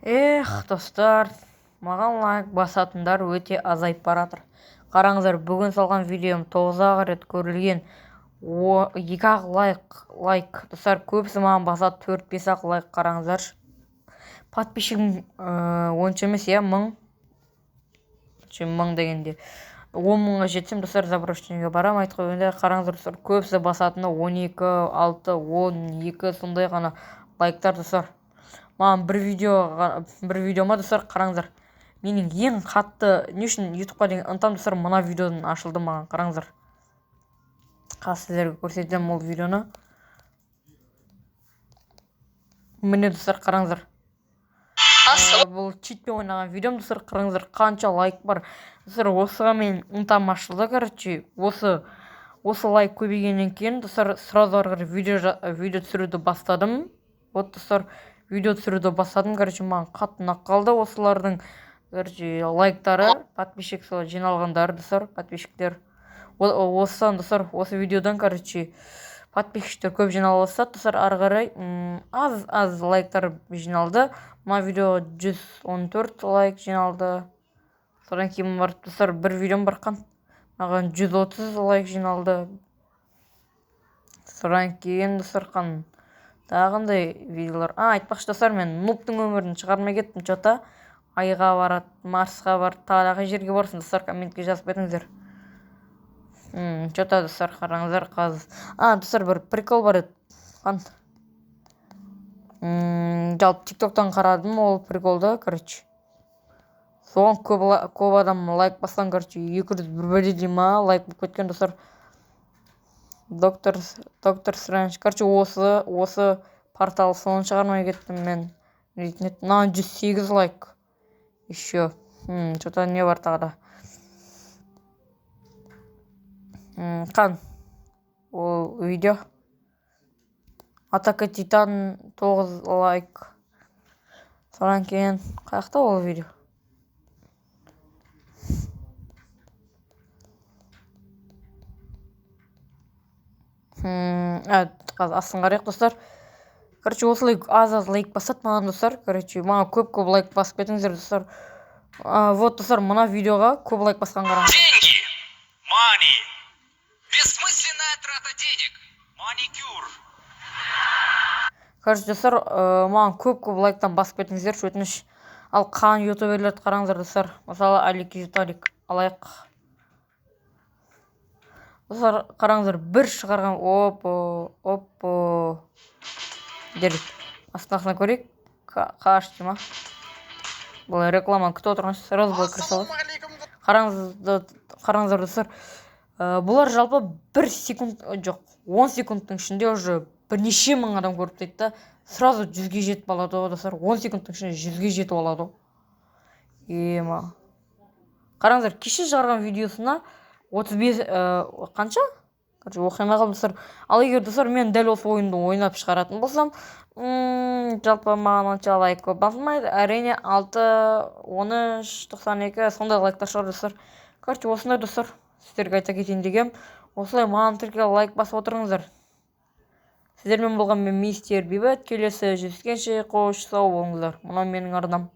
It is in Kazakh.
Эх, достар, маған лайк басатындар өте азайып баратыр. Қараңыздар, бүгін салған видеом 9-ақ рет көрілген. О, 2-ақ лайк. Достар, көбісі маған басады, 4-5-ақ лайк, қараңыздаршы. Подписчигім онша емес, иә, 1000. 1000 дегенде 10 мыңға жетсем, достар, заброшенныйға барамын, айтып қойғанда. Қараңыздар, достар, көбісі басатыны 12, 6, 10, 2 сондай ғана лайктар, достар. Маған бір видеома, достар, қараңыздар. Менің ең қатты не үшін ютубқа деген ынтам, достар, мына видеодан ашылды маған, қараңыздар. Қазір сіздерге көрсетемін ол видеоны. Міне, достар, қараңыздар. Бұл читпен ойнаған видеом, достар, қараңыздар, қанша лайк бар. Достар, осыға мен ынтам ашылды, короче. Осы лайк көбейгеннен кейін, достар, сразу ары қарай видео түсіруді бастадым. Вот, достар, видео түсіруді бастадым, короче, маған қатты ұнап қалды осылардың, короче, лайктары, подписчик сол жиналғандары, достар, подписчиктер. Осыдан, достар, осы видеодан, короче, подписчиктер көп жинала бастады, достар, ары қарай, аз-аз лайктар жиналды. Мына видео 114 лайк жиналды. Содан кейін барып, достар, бір видеом бар қан. Маған 130 лайк жиналды. Содан кейін, достар, қан тағы қандай видеолар? Айтпақшы, достар, мен нубтың өмірін шығармай кеттім, чё-то. Айға барады, Марсқа барады, тағы қай жерге барсын, достар, комментке жазып кетіңіздер. Чё-то, достар, қараңыздар, қазір. Достар, бір прикол бар еді. Қан. Жалпы тиктоктан қарадым ол приколды, короче. Соған көп адам лайк басқан, короче, екі жүз бір бәле ма лайк болып кеткен, достар. Доктор Стрэндж, короче, осы портал, соны шығармай кеттім мен. Дейтін еді. Мынаған 108 лайк. Еще. Чё-то не бар тағы да. Қан. Ол видео. Атака Титан 9 лайк. Содан кейін қаяқта ол видео? Қазір астын қарайық, достар. Короче, осылай аз-аз лайк басады маған, достар. Короче, маған көп-көп лайк басып кетіңіздер, достар. Вот, достар, мына видеоға көп лайк басқан қараңыз. Деньги. Money. Бессмысленная трата денег. Маникюр. Короче, достар, маған көп-көп лайктан басып кетіңіздер, өтініш. Ал қан ютуберлерді қараңыздар, достар. Мысалы, Алик Виталик алайық. Достар, қараңыздар, бір шығарған, опо, опо. Дерлік. Астын көрейік. Қаш дей ма? Бұл реклама күтіп отырған, сразу былай кіре салады. Қараңыздар, достар. Бұлар жалпы бір секунд, жоқ, 10 секундтың ішінде уже бірнеше мың адам көріп тастайды да, сразу 100-ге жетіп алады ғой, достар. 10 секундтың ішінде 100-ге жетіп алады ғой. Ема. Қараңыздар, кеше шығарған видеосына 35, қанша? Короче, оқи алмай қалдым, достар. Ал егер, достар, мен дәл осы ойынды ойнап шығаратын болсам, жалпы маған онша лайк көп басылмайды. Әрине, 6, 13, 92 сондай лайктар шығар, достар. Короче, осындай, достар, сіздерге айта кетейін дегем. Осылай маған тіркеліп лайк басып отырыңыздар. Сіздермен болған мен мистер Бейбіт. Келесі жүздескенше қош сау болыңыздар. Мынау менің арнам.